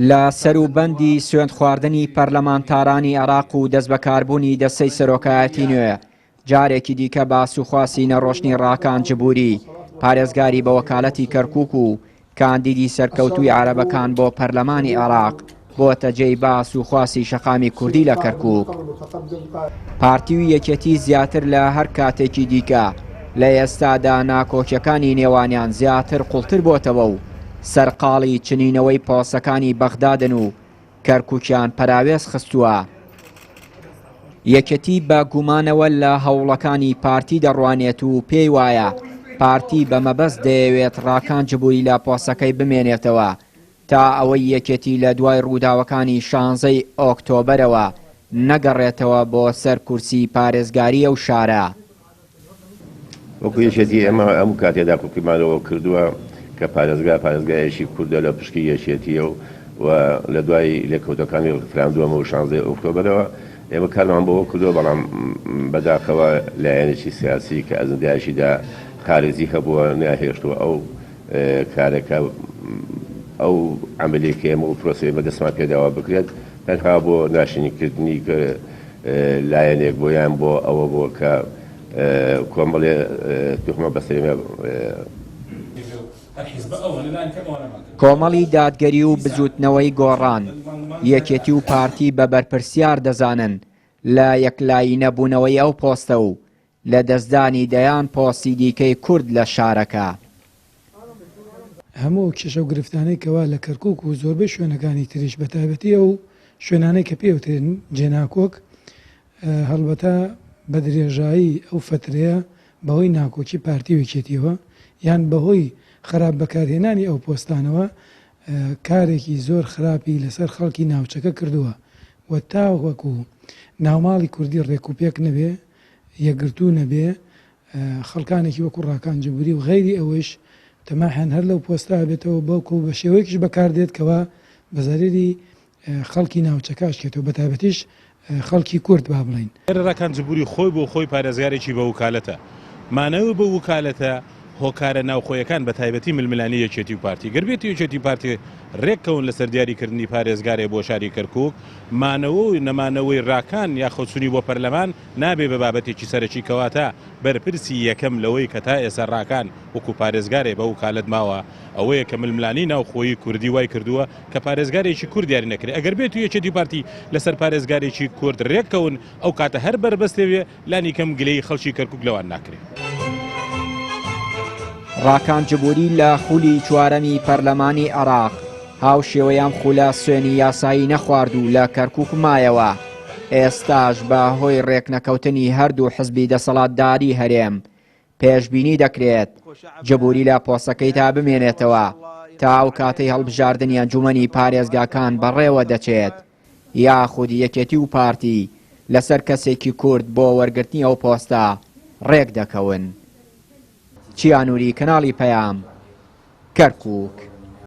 لە سەروبەندی سوێندخواردنی پەرلەمانتارانی عێراق و دەستبەکاربوونی دەستەی سەرۆکایەتی نوێ، جارێکی دیکە باس و خواسی نەڕۆشتنی ڕاکان جبوری، پارێزگاری بە وەکالەتی کەرکوک و کاندیدی سەرکەوتووی عەرەبەکان بۆ پەرلەمانی عێراق بۆتە جێی باس و خواسی شەقامی کوردی لە کەرکوک. پارتی و یەکێتی زیاتر لە هەر کاتێکی دیکە لە ئێستادا ناکۆکیەکانی نێوانیان زیاتر قوڵتر بۆتەوە و سەرقاڵی چنینەوەی پۆستەکانی بەغدادن و کەرکوکیان پەراوێز خستووە. یەکێتی بە گومانەوە لە هەوڵەکانی پارتی دەڕوانێت و پێی وایە پارتی بە مەبەست دەیەوێت ڕاکان جبوری لە پۆستەکەی بمێنێتەوە تا ئەوەی یەکێتی لە دوای ڕووداوەکانی شانزەی ئۆکتۆبەرەوە نەگەڕێتەوە بۆ سەر کورسی پارێزگاری ئەو شارە. وەکو یەکێتی ئێمە هەموو کاتێ داکۆکیمان لەوە کردووە کە پارێزگا پارێزگایەکی کوردە لە پشکی یەکێتییە و و لە دوای لێکەوتەکانی ڕیفراندۆم و شانزەی ئۆکتۆبەرەوە ئێمە کارمان بەوە کردووە بەڵام بەداخەوە لایەنێکی سیاسی کە ئەجندایەکی دا خارجی هەبووە نەیانهێشتووە ئەو کارەکە ئەو عەمەلەی کە ئێمە و پرۆسەی ئێمە دەستمان پێداوە بکرێت تەنها بۆ ناشرینکردنی لایەنێک بۆ یان بۆ ئەوە بۆ کە کۆمەڵێ توخمە بەسەر ئێمە کۆمەڵی دادگەری و بزووتنەوەی گۆڕان، یەکێتی و پارتی بە بەرپرسیار دەزانن لە یەکلایی نەبوونەوەی ئەو پۆستە و لەدەستدانی دەیان پۆستی دیکەی کورد لە شارەکە. هەموو ئەو کێشە و گرفتانەی کەوا لە کەرکوک و زۆربەی شوێنەکانی تریش بە تایبەتی ئەو شوێنانەی کە پێی ئەوترێن جێناکۆک هەڵبەتە بە درێژایی ئەو فەترەیە بەهۆی ناکۆکی پارتی و یەکێتیەوە یان بەهۆی خراپ بەکارهێنانی ئەو پۆستانەوە کارێکی زۆر خراپی لەسەر خەڵکی ناوچەکە کردووە و تاوەکو ناوماڵی کوردی ڕێکوپێک نەبێ یەکگرتوو نەبێ خەڵکانێکی وەکو ڕاکان جبوری و غەیری ئەوەیش تەماحیان هەر لەو پۆستە ئەبێتەوە بەڵکو بە شێوەیەکیش بەکاردێت کەوا بە زەرەری خەڵکی ناوچەکە ئەشکێتەوە بەتایبەتیش خەڵکی کورد با بڵێین. ڕاکان جبوری خۆی بۆ خۆی پارێزگارێکی بە وکالەتە. مانەوەی بەو وکالەتە هۆکارە ناوخۆیەکان بە تایبەتی ململانێی یەکێتی و پارتی. گەر بێتو یەکێتی و پارتی رێک کەون لەسەر دیاری کردنی پارێزگارێ بۆ شاری کەرکوک، مانەوە و نەمانەوەی راکان یاخۆ چونی بۆ پەرلەمان نابێ بە بابەتێکی سەرەکی کەواتە بەرپرسی یەکەم لەوەی کە تا ئێستا راکان وەکو پارێزگارێ بە وکالەت ماوە ئەوەیە کە ململانێی ناوخۆیی کوردی وای کردووە کە پارێزگارێکی کورد دیاری نەکرێ ئەگەر بێتو یەکێتی و پارتی لەسەر پارێزگارێکی کورد رێک کەون ئەو کاتە هەر بەربەستێ بێ لانی کەم گلەیی خەڵکی کەرکوک لەوان ناکرێ. ڕاکان جبوری لە خولی چوارەمی پەرلەمانی عێراق هاوشێوەی ئەم خولە سوێنی یاسایی نەخوارد و لە کەرکوک مایەوە، ئێستاش بە هۆی ڕێکنەکەوتنی هەردوو حزبی دەسەڵاتداری هەرێم پێشبینی دەکرێت جبوری لە پۆستەکەیدا بمێنێتەوە تا ئەو کاتەی هەڵبژاردنی ئەنجومەنی پارێزگاکان بەڕێوە دەچێت یاخود یەکێتی و پارتی لەسەر کەسێکی کورد بۆ وەرگرتنی ئەو پۆستە ڕێک دەکەون. چیا نوری، کەناڵی پەیام، کەرکوک.